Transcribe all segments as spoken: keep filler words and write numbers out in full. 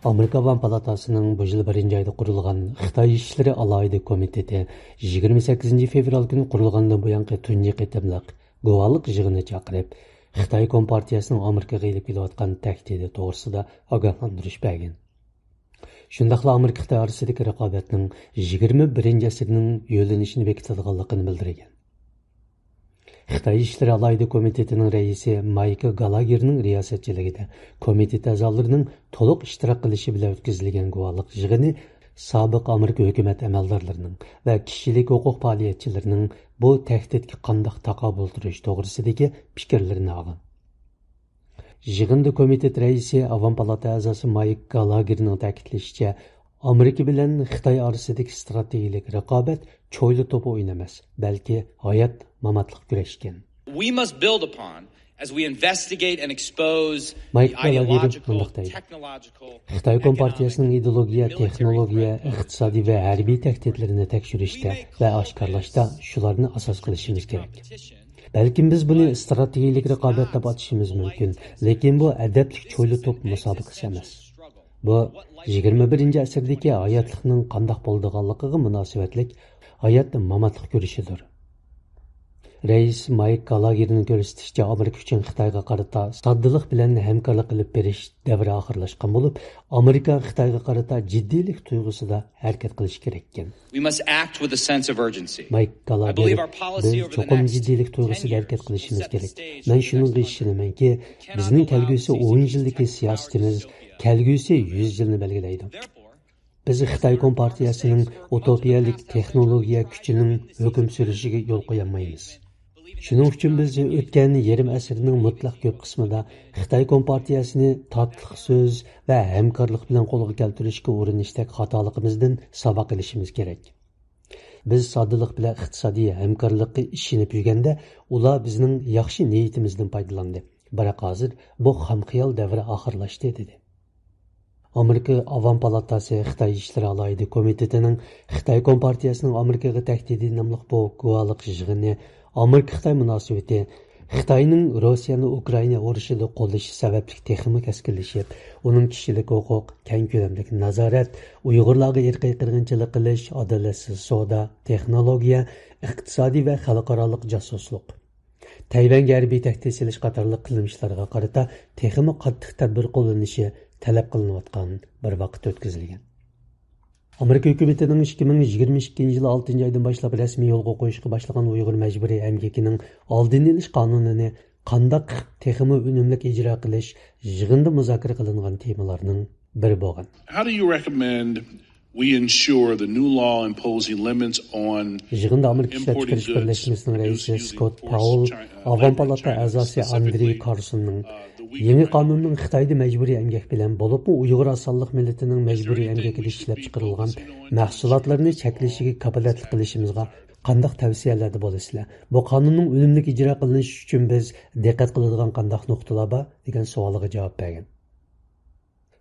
ئامېرىكا ئاۋام پالاتاسىنىڭ بۇ يىل بىرىنچى ئايدا قۇرۇلغان خىتاي ئىشلىرى ئالاھىدە كومىتېتى يىگىرمە سەككىزىنچى فېۋرال كۈنى قۇرۇلغاندىن بۇيانقى تۇنجى قېتىملىق گۇۋاھلىق يىغىنى چاقىرىپ، خىتاي كومپارتىيەسىنىڭ ئامېرىكىغا ئېلىپ كېلىۋاتقان تەھدىتى توغرىسىدا ئاگاھلاندۇرۇش بەرگەن. شۇنداقلا ئامېرىكا خىتاي ئارىسىدىكى رىقابەتنىڭ يىگىرمە بىرىنچى ئەسىرنىڭ يۆنىلىشىنى بېكىتىدىغانلىقىنى بىلدۈرگەن. خىتاي ئىشلىرى ئالاھىدە كومىتېتىنىڭ رەئىسى مايك گالاگېرنىڭ رىياسەتچىلىكىدە كومىتېت ئەزالىرىنىڭ تولۇق ئىشتىراك قىلىشى بىلەن ئۆتكۈزۈلگەن گۇۋاھلىق يىغىنى سابىق ئامېرىكا ھۆكۈمەت ئەمەلدارلىرىنىڭ ۋە كىشىلىك ھوقۇق پائالىيەتچىلىرىنىڭ بۇ تەھدىتكە قانداق تاقابىل تۇرۇش توغرىسىدىكى پىكىرلىرىنى ئالغان. يىغىندا كومىتېت رەئىسى، ئاۋام پالاتا ئەزاسى مايك گالاگېرنىڭ تەكىتلىشىچە، ئامېرىكا بىلەن خىتاي ئارىسىدىكى ئىستراتېگىيىلىك رىقابەت چويلا توپى ئويۇن ئەمەس، بەلكى ھايات ماماتلىق كۈرەش ئىكەن. We must build upon as we investigate and expose مايك the گالاگېر ideological, مۇنداق دەيدۇ. Technological خىتاي كومپارتىيەسىنىڭ ئىدېئولوگىيە، تېخنولوگىيە، ئىقتىسادىي ۋە ھەربىي تەھدىتلىرىنى تەكشۈرۈشتە ۋە ئاشكارىلاشتا شۇلارنى ئاساس قىلىشىمىز كېرەك. بەلكىم بىز بۇنى ئىستراتېگىيەلىك رىقابەت دەپ ئاتىشىمىز مۇمكىن، لېكىن بۇ ئەدەپلىك چويلا توپ مۇسابىقىسى ئەمەس. بۇ يىگىرمە بىرىنچى ئەسىردىكى ھاياتلىقنىڭ قانداق بولىدىغانلىقىغا مۇناسىۋەتلىك ھايات ماماتلىق كۈرىشىدۇر. رەئىس مايك گالاگېرنىڭ كۆرسىتىشىچە، ئامېرىكا ئۈچۈن خىتايغا قارىتا ساددىلىق بىلەن ھەمكارلىق ئېلىپ بېرىش دەۋرى ئاخىرلاشقان بولۇپ، ئامېرىكا خىتايغا قارىتا جىددىيلىك تۇيغۇسىدا ھەرىكەت قىلىشى كېرەككەن. We must act with a sense of urgency. مايك گالاگېر، بىز چوقۇم جىددىيلىك تۇيغۇسىدا ھەرىكەت قىلىشىمىز كېرەك. مەن شۇنىڭغا ئىشىنىمەنكى، بىزنىڭ كەلگۈسى ئون يىلدىكى سىياسىتىمىز كەلگۈسى يۈز يىلنى بەلگىلەيدۇ. بىز خىتاي كومپارتىيەسىنىڭ ئۇتوپىيەلىك تېخنولوگىيە كۈچىنىڭ ھۆكۈم سۈرۈشىگە يول قويالمايمىز. شۇنىڭ ئۈچۈن بىز ئۆتكەن يېرىم ئەسىرنىڭ مۇتلەق كۆپ قىسمىدا خىتاي كومپارتىيەسىنى تاتلىق سۆز ۋە ھەمكارلىق بىلەن قولغا كەلتۈرۈشكە ئۇرۇنۇشتەك خاتالىقىمىزدىن ساۋاق ئېلىشىمىز كېرەك. بىز ساددىلىق بىلەن ئىقتىسادىي ھەمكارلىققا ئىشىنىپ يۈرگەندە، ئۇلار بىزنىڭ ياخشى نىيىتىمىزدىن پايدىلاندى. بىراق ھازىر بۇ خام خىيال دەۋرى ئاخىرلاشتى، دېدى. ئامېرىكا ئاۋام پالاتاسى خىتاي ئىشلىرى ئالاھىدە كومىتېتىنىڭ خىتاي كومپارتىيەسىنىڭ ئامېرىكىغا تەھدىتى ناملىق بۇ گۇۋاھلىق يىغىنى ئامېرىكا-خىتاي مۇناسىۋىتى خىتاينىڭ روسىيەنى ئۇكرائىنا ئۇرۇشىدا قوللىشى سەۋەبلىك تېخىمۇ كەسكىنلىشىپ، ئۇنىڭ كىشىلىك ھوقۇق، كەڭ كۆلەملىك نازارەت، ئۇيغۇرلارغا ئىرقىي قىرغىنچىلىق قىلىش، ئادالەتسىز سودا، تېخنولوگىيە، ئىقتىسادىي ۋە خەلقئارالىق جاسۇسلۇق، تەيۋەنگە ھەربىي تەھدىت سېلىش قاتارلىق قىلمىشلارغا قارىتا تېخىمۇ قاتتىق تەدبىر قوللىنىشى تەلەپ قىلىنىۋاتقان بىر ۋاقىت ئۆتكۈزۈلگەن. ئامېرىكا ھۆكۈمىتىنىڭ ئىككى مىڭ يىگىرمە ئىككىنچى يىل ئالتىنچى ئايدىن باشلاپ رەسمىي يولغا قويۇشقا باشلىغان ئۇيغۇر مەجبۇرىي ئەمگىكىنىڭ ئالدىنى ئېلىش قانۇنىنى قانداق تېخىمۇ ئۈنۈملۈك ئىجرا قىلىش يىغىندا مۇزاكىرە قىلىنغان تېمىلارنىڭ بىرى بولغان. How do you recommend we ensure the new law imposing limits on يىغىندا ئامېرىكا ئىشلەپچىقىرىش بىرلەشمىسىنىڭ رەئىسى سكوت پاول، ئاۋام پالاتا ئەزاسى ئاندرېي كارسوننىڭ يېڭى قانۇننىڭ خىتايدا مەجبۇرىي ئەمگەك بىلەن، بولۇپمۇ ئۇيغۇر ئاز سانلىق مىللىتىنىڭ مەجبۇرىي ئەمگىكىدە ئىشلەپچىقىرىلغان مەھسۇلاتلىرىنى چەكلىشىگە كاپالەتلىك قىلىشىمىزغا قانداق تەۋسىيەلەردە بولىسىلەر؟ بۇ قانۇننىڭ ئۈنۈملۈك ئىجرا قىلىنىشى ئۈچۈن بىز دىققەت قىلىدىغان قانداق نۇقتىلار بار؟ دېگەن سوئالىغا جاۋاب بەرگەن.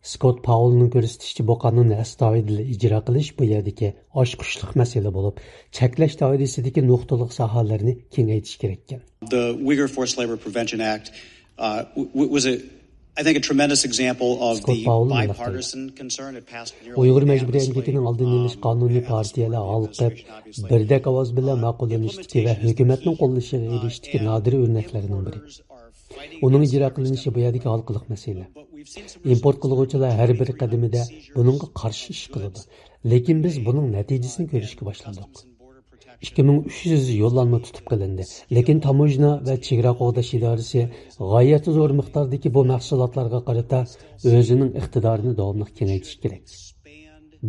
سكوت پاولنىڭ كۆرسىتىشىچە، بۇ قانۇننى ئەستايىدىل ئىجرا قىلىش بۇ يەردىكى ئاچقۇچلۇق مەسىلە بولۇپ، چەكلەش دائىرىسىدىكى نۇقتىلىق ساھەلەرنى كېڭەيتىش كېرەككەن. The Uyghur Forced Labor Prevention Act, uh, w-, w-, was a, I think, a tremendous example of سكوت the پاول مۇنداق دەيدۇ. Bipartisan concern. It passed nearly ئۇيغۇر مەجبۇرىي ئەمگىكىنىڭ ئالدىنى ئېلىش قانۇنى پارتىيەلەر ھالقىپ، بىردەك ئاۋاز بىلەن ماقۇللىنىشتىكى ۋە ھۆكۈمەتنىڭ قوللىشىغا ئېرىشىشتىكى نادىر ئۆرنەكلەرنىڭ بىرى. ئۇنىڭ ئىجرا قىلىنىشى بۇ يەردىكى ھالقىلىق مەسىلە. ئىمپورت قىلغۇچىلار ھەر بىر قەدىمىدە بۇنىڭغا قارشى ئىش قىلىدۇ. لېكىن بىز بۇنىڭ نەتىجىسىنى كۆرۈشكە باشلىدۇق. ئىككى مىڭ ئۈچ يۈز يوللانما تۇتۇپ قىلىندى. لېكىن تاموژنا ۋە چېگرا قوغداش ئىدارىسى غايەت زور مىقداردىكى بۇ مەھسۇلاتلارغا قارىتا ئۆزىنىڭ ئىقتىدارىنى داۋاملىق كېڭەيتىشى كېرەك.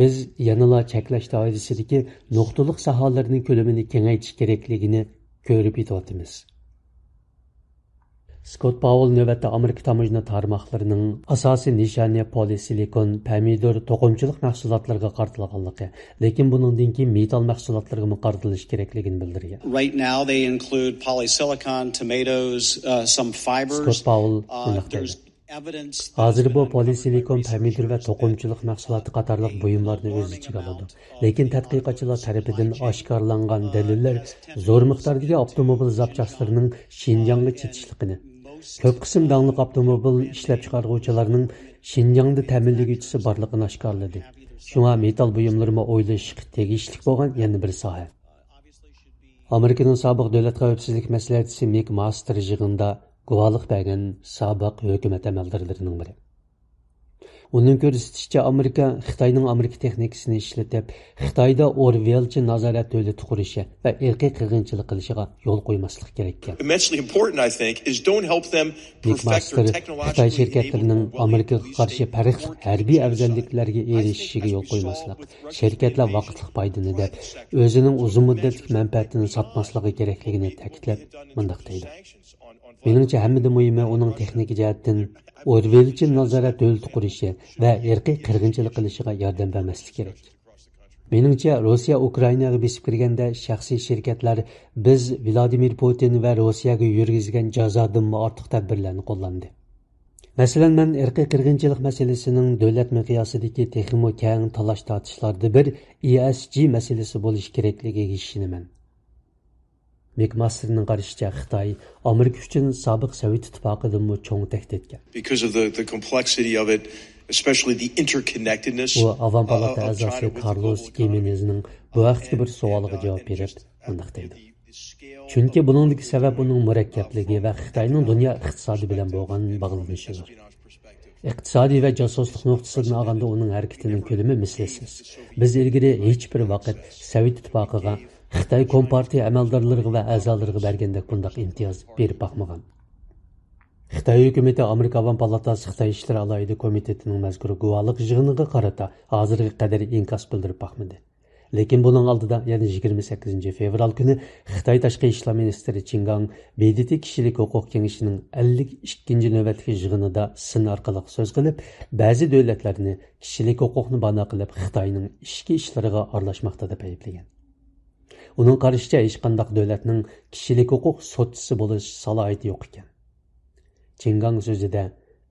بىز يەنىلا چەكلەش دائىرىسىدىكى نۇقتىلىق ساھەلەرنىڭ كۆلىمىنى كېڭەيتىش كېرەكلىكىنى كۆرۈپ يېتىۋاتىمىز. سكوت پاول نۆۋەتتە ئامېرىكا تاموژنا تارماقلىرىنىڭ ئاساسىي نىشانى پولىسىلىكون، پەمىدۇر، توقۇمىچىلىق مەھسۇلاتلىرىغا قارىتىلغانلىقى، لېكىن بۇنىڭدىن كېيىن مېتال مەھسۇلاتلىرىغىمۇ قارىتىلىشى كېرەكلىكىنى بىلدۈرگەن. Right now they include polysilicon, tomatoes, uh, some fibers. سكوت پاول Uh, مۇنداق دەيدۇ. There's evidence that, ھازىر بۇ uh, پولىسىلىكون، پەمىدۇر ۋە توقۇمىچىلىق مەھسۇلاتى قاتارلىق بۇيۇملارنى ئۆز ئىچىگە ئالىدۇ. لېكىن تەتقىقاتچىلار تەرىپىدىن ئاشكارىلانغان دەلىللەر زور مىقداردىكى ئاپتوموبىل زاپچاسلىرىنىڭ شىنجاڭغا چېتىشلىقىنى، كۆپ قىسىم داڭلىق ئاپتوموبىل ئىشلەپچىقارغۇچىلارنىڭ شىنجاڭدا تەمىنلىگۈچىسى بارلىقىنى ئاشكارىلىدى. شۇڭا مېتال بۇيۇملىرىمۇ ئويلىشىشقا تېگىشلىك بولغان يەنە بىر ساھە. ئامېرىكىنىڭ سابىق دۆلەت خەۋپسىزلىك مەسلىھەتچىسى مىك ماستېر يىغىندا گۇۋاھلىق بەرگەن سابىق ھۆكۈمەت ئەمەلدارلىرىنىڭ بىرى. ئۇنىڭ كۆرسىتىشىچە، ئامېرىكا خىتاينىڭ ئامېرىكا تېخنىكىسىنى ئىشلىتىپ، خىتايدا ئورۋېلچە نازارەت دۆلىتى قۇرۇشى ۋە ئىرقىي قىرغىنچىلىق قىلىشىغا يول قويماسلىق كېرەككەن. Immensely important, I think, is don't help them مىك perfect ماستېر their خىتاي technological شىركەتلىرىنىڭ enabled ئامېرىكىغا قارشى پەرقلىق ھەربىي ئەۋزەللىكلەرگە ئېرىشىشىگە يول قويماسلىق، شىركەتلەر ۋاقىتلىق پايدىنى دەپ، ئۆزىنىڭ ئۇزۇن مۇددەتلىك مەنپەئەتىنى ساتماسلىقى كېرەكلىكىنى تەكىتلەپ، مۇنداق دەيدۇ: مېنىڭچە، ھەممىدىن مۇھىمى ئۇنىڭ تېخنىكا جەھەتتىن ئورۋېلچە نازارەت دۆلىتى قۇرۇشى ۋە ئىرقىي قىرغىنچىلىق قىلىشىغا ياردەم بەرمەسلىك كېرەك. مېنىڭچە، روسىيە ئۇكرائىناغا بېسىپ كىرگەندە شەخسىي شىركەتلەر بىز ۋلادىمىر پۇتىن ۋە روسىيەگە يۈرگۈزگەن جازادىنمۇ ئارتۇق تەدبىرلەرنى قوللاندى. مەسىلەن، مەن ئىرقىي قىرغىنچىلىق مەسىلىسىنىڭ دۆلەت مىقياسىدىكى تېخىمۇ كەڭ تالاش-تارتىشلاردىن بىر ئى ئېس جى مەسىلىسى بولۇشى كېرەكلىكىگە ئىشىنىمەن. مىك ماستېرنىڭ قارىشىچە، خىتاي ئامېرىكا ئۈچۈن سابىق سوۋېت ئىتتىپاقىدىنمۇ چوڭ تەھدىتكەن. Because of the, the complexity of it, especially the interconnectedness ئۇ ئاۋام پالاتا ئەزاسى كارلوس گىمېنېزنىڭ بۇ ھەقتىكى بىر سوئالىغا جاۋاب بېرىپ، مۇنداق دەيدۇ: چۈنكى بۇنىڭدىكى سەۋەب ئۇنىڭ مۇرەككەپلىكى ۋە خىتاينىڭ دۇنيا ئىقتىسادى بىلەن بولغان باغلىنىشىدۇر. ئىقتىسادىي ۋە جاسۇسلۇق نۇقتىسىدىن ئالغاندا، ئۇنىڭ ھەرىكىتىنىڭ كۆلىمى مىسلىسىز. بىز ئىلگىرى ھېچبىر ۋاقىت سوۋېت ئىتتىپاقىغا خىتاي كومپارتىيە ئەمەلدارلىرىغا ۋە ئەزالىرىغا بەرگەندەك بۇنداق ئىمتىياز بېرىپ باقمىغان. خىتاي ھۆكۈمىتى ئامېرىكا ئاۋام پالاتاسى خىتاي ئىشلىرى ئالاھىدە كومىتېتىنىڭ مەزكۇر گۇۋاھلىق يىغىنىغا قارىتا ھازىرغا قەدەر ئىنكاس بىلدۈرۈپ باقمىدى. لېكىن بۇنىڭ ئالدىدا يەنە يىگىرمە سەككىزىنچى فېۋرال كۈنى خىتاي تاشقى ئىشلار مىنىستىرى چىن گاڭ ب د ت كىشىلىك ھوقۇق كېڭىشىنىڭ ئەللىك ئىككىنچى نۆۋەتلىك يىغىنىدا سىن ئارقىلىق سۆز قىلىپ، بەزى دۆلەتلەرنى كىشىلىك ھوقۇقنى بانا قىلىپ خىتاينىڭ ئىچكى ئىشلىرىغا ئارىلاشماقتا دەپ ئەيىبلىگەن. ئۇنىڭ قارىشىچە، ھېچقانداق دۆلەتنىڭ كىشىلىك ھوقۇق سوتچىسى بولۇش سالاھىيىتى يوق ئىكەن. چىن گاڭ سۆزىدە،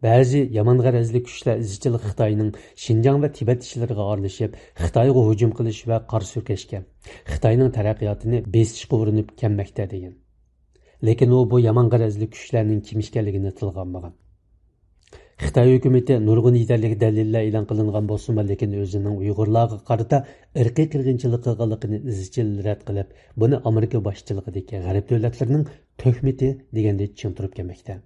بەزى يامان غەرەزلىك كۈچلەر ئىزچىل خىتاينىڭ شىنجاڭ ۋە تىبەت ئىشلىرىغا ئارىلىشىپ، خىتايغا ھۇجۇم قىلىش ۋە قارا سۈركەشكە، خىتاينىڭ تەرەققىياتىنى بېسىشقا ئۇرۇنۇپ كەلمەكتە، دېگەن. لېكىن ئۇ بۇ يامان غەرەزلىك كۈچلەرنىڭ كىم ئىكەنلىكىنى تىلغا ئالمىغان. خىتاي ھۆكۈمىتى نۇرغۇن يېتەرلىك دەلىللەر ئېلان قىلىنغان بولسىمۇ، لېكىن ئۆزىنىڭ ئۇيغۇرلارغا قارىتا ئىرقىي قىرغىنچىلىق قىلغانلىقىنى ئىزچىل رەت قىلىپ، بۇنى ئامېرىكا باشچىلىقىدىكى غەرب دۆلەتلىرىنىڭ تۆھمىتى دېگەندە چىڭ تۇرۇپ كەلمەكتە.